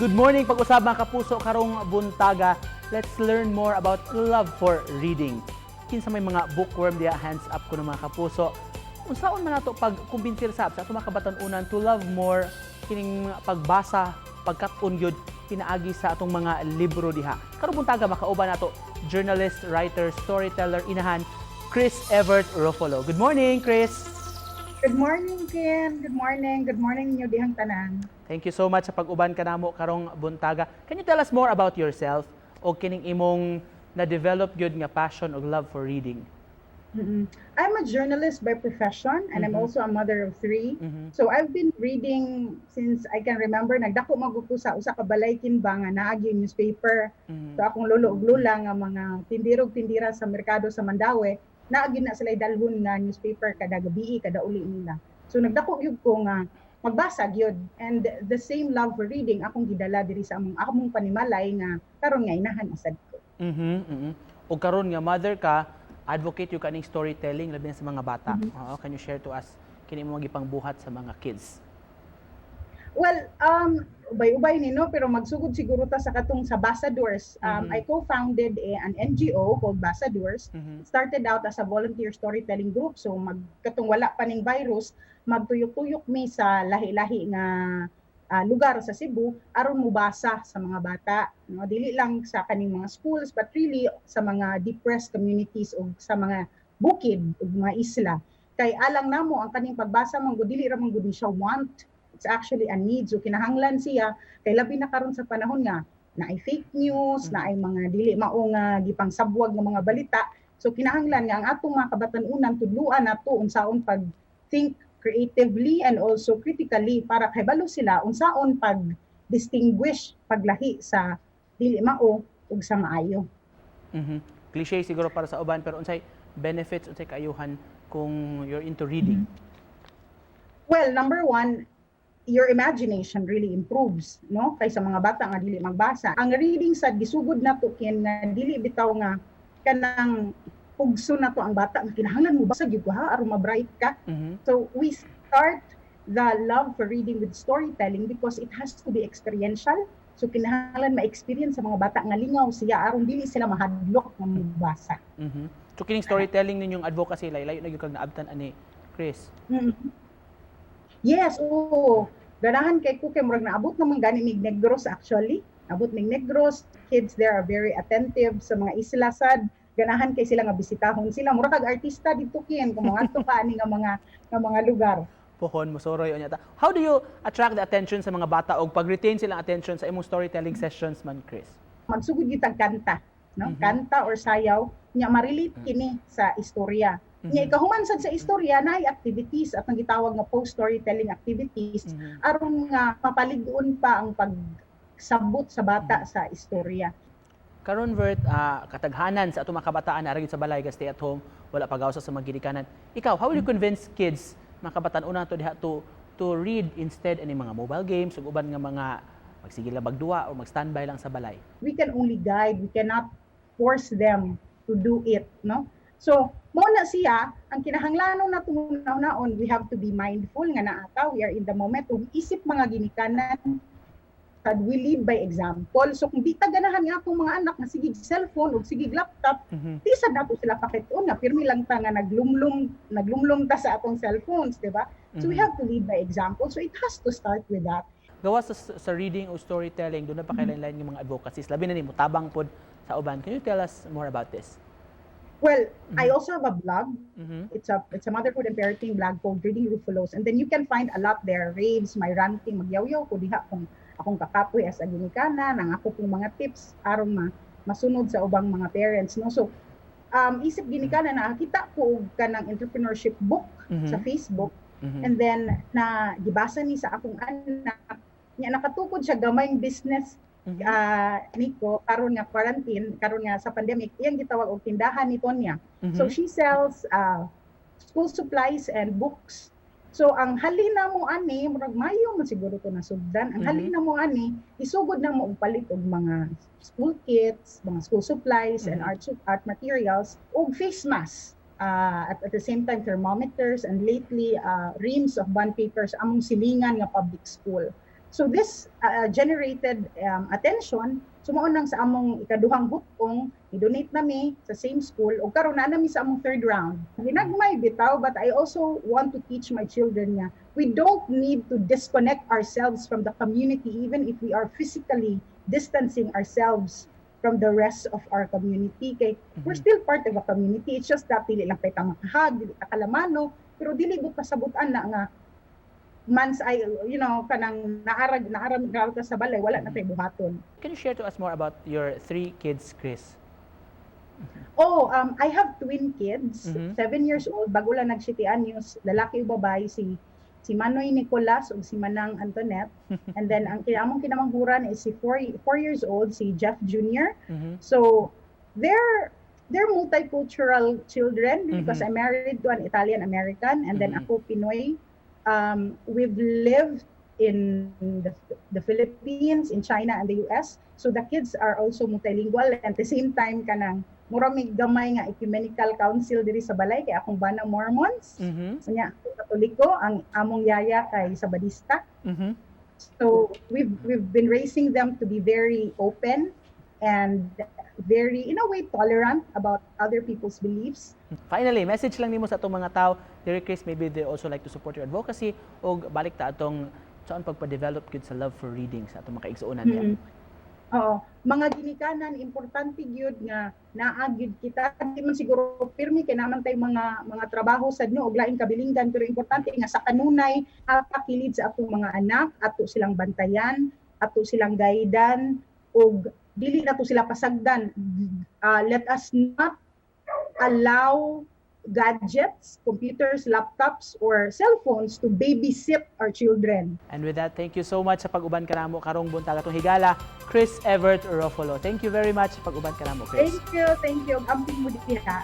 Good morning, pag-usab, mga kapuso, karong buntaga. Let's learn more about love for reading. Kinsa may mga bookworm diya, hands up ko ng mga kapuso. Unsaon man nato pag kumbinsil sab sa ato mga kabatan-unan to love more kining pagbasa, pagkat-on gyud pinaagi sa atong mga libro diha? Karong buntaga makauban nato journalist, writer, storyteller, inahan Kris Evert Rofolo. Good morning, Kris. Good morning, Ken. Good morning. Good morning ninyo dihang tanan. Thank you so much sa pag-uban kanamo karong buntaga. Can you tell us more about yourself o kining imong na-develop gyud nga passion o love for reading? I'm a journalist by profession and I'm also a mother of three. So I've been reading since I can remember. Nagdako man ko sa usa ka balay ba nga naa gyud newspaper. So akong lolo ug lola nga mga tindirog tindira sa merkado sa Mandaue, naa gyud na sila dalhon nga newspaper kada gabi, kada uli nila. So nagdako gyud ko nga magbasa gyud and the same love for reading akong gidala diri sa among panimalay nga karon nga inahan asad ko. Ug karon nga mother ka, advocate gyud kaning storytelling labi na sa mga bata. Oo, can you share to us kini imong gipangbuhat sa mga kids? Well, ubay-ubay ni, no, pero magsugod siguro ta sa katong sa Basadors. I co-founded an NGO called Basadors. It started out as a volunteer storytelling group. So mag katong wala pa ning virus, magtuyok-tuyok mi sa lahi-lahi nga lugar sa Cebu aron mobasa sa mga bata, no? Dili lang sa kaning mga schools but really sa mga depressed communities o sa mga bukid ug mga isla. Kay alang namo, ang kaning pagbasa man gud, dili ra man gud ni siya want, it's actually a need. So kinahanglan siya kay labi na karon sa panahon nga naay fake news, naay mga dili mao nga gipangsabwag nga mga balita. So kinahanglan nga ang atong mga kabatan-unan tudluan nato unsaon pag think creatively and also critically para kahibalo sila unsaon pag distinguish, paglahi sa dili mao ug sa maayo. Cliche siguro para sa uban, pero unsay benefits, unsay kaayuhan kung you're into reading? Well, number one, your imagination really improves, no? Kaysa mga bata nga dili magbasa. Ang reading sa gisugod nato, Ken, nga dili bitaw nga kanang pugso nato ang bata nga kinahanglan mo basa gyud ha aron ma-bright ka. So we start the love for reading with storytelling because it has to be experiential. So kinahanglan ma-experience sa mga bata nga lingaw siya aron dili sila mahadlok nga mobasa. So kining storytelling ninyong advocacy, layo na gyud kag naabtan ani, Kris. Yes, oo. Ganahan kay ko kay murag naabot naman gani mig Negros actually. Abot mig Negros, kids there are very attentive sa mga isla sad. Ganahan kay sila nga bisitahon sila. Mura kag artista dito, Ken, kung mangadto ka ani nga mga lugar. Pohon mosoroy unya ta. How do you attract the attention sa mga bata og pag-retain silang attention sa imong storytelling sessions man, Kris? Magsugod gyud tag kanta, no? Kanta or sayaw nya ma-relate kini sa istorya. Nya ikahuman sad sa istorya, naay activities at ang gitawag nga post storytelling activities aron nga mapalig-on pa ang pagsabot sa bata sa istorya. Karon, Vert, kataghanan sa atong mga kabataan ara gyud sa balay, ga stay at home, wala pagawas sa mga ginikanan. Ikaw, how will you convince kids, mga kabataan una to diha to read instead ani mga mobile games ug uban nga mga magsige lang magduwa o mag-standby lang sa balay? We can only guide, we cannot force them to do it, no? So, mao na siya, ang kinahanglanon nato naon, we have to be mindful nga naa ta, we are in the moment, ug isip mga ginikanan, sad we lead by example. So kung di ta ganahan nga atong mga anak nga sige cellphone ug sige laptop, di sad nato sila pakit-on nga pirmi lang ta nga naglumlum naglumlum ta sa atong cellphones, di ba? So we have to lead by example. So it has to start with that. Gawas sa reading o storytelling, duna pa kay lain nga mga advocacies. Labi na nimo tabang pod sa uban. Can you tell us more about this? Well, I also have a blog. It's a motherhood and parenting blog called Reading Rufalos. And then you can find a lot there. Raves, my ranting, magyawyaw ko diha kung akong kakapoy as a ginikanan, ang ako pong mga tips aron masunod sa ubang mga parents, no? So isip ginikanan, nakakita ko og kanang entrepreneurship book sa Facebook and then na gibasa ni sa akong anak nya nakatukod siya gamayng business niko karon nga quarantine, karon nga sa pandemic, iyang gitawag og Tindahan ni Tonya. So she sells school supplies and books. So ang halin na mo ani, murag Mayo man siguro to nasugdan. Ang halin na mo ani, isugod na mo og palit og mga school kits, mga school supplies and art materials ug face mask. At the same time thermometers and lately reams of bond papers among silingan nga public school. So this generated attention. So mao nang sa among ikaduhang hutong, i-donate nami sa same school ug karon naa nami sa among third round. Ginagmay bitaw, but I also want to teach my children nga we don't need to disconnect ourselves from the community even if we are physically distancing ourselves from the rest of our community kay we're still part of a community. It's just that dili lang ta makahag, dili ta kalamano, pero dili buot pasabutan na nga mans ay kanang naarag naaram ka sa balay, wala na tay buhaton. Can you share to us more about your three kids, Chris? Oh, I have twin kids, 7 years old, bago lang nag-7 anyos, lalaki ug babae, si Manoy Nicolas ug si Manang Antoinette. And then ang among kinamanghuran is si 4 years old, si Jeff Jr. So they're multicultural children because I'm married to an Italian American and then ako Pinoy. We've lived in the Philippines, in China, and the US. So the kids are also multilingual and at the same time kanang mura may gamay nga ecumenical council diri sa balay kay akong bana Mormons. Unya ako Katoliko, ang among yaya kay Sabadista. So we've been raising them to be very open and very, in a way, tolerant about other people's beliefs. Finally, message lang nimo sa atong mga tao, dear Chris, maybe they also like to support your advocacy o balik ta atong saan pagpa-develop gyud sa love for reading sa atong mga kaigsuonan niya. Oo, mga ginikanan, importante gyud nga naa gyud kita. Di man siguro pirmi kay naman tay mga trabaho sad, no, og laing kabilinggan, pero importante nga sa kanunay kilid sa atong mga anak, ato silang bantayan, ato silang guidean ug dili nato sila pasagdan. Let us not allow gadgets, computers, laptops, or cell phones to babysit our children. And with that, thank you so much sa pag-uban kanamo karong buntag atong higala, Chris Evert Rofolo. Thank you very much sa pag-uban kanamo, Chris. Thank you, thank you. Amping mo diha.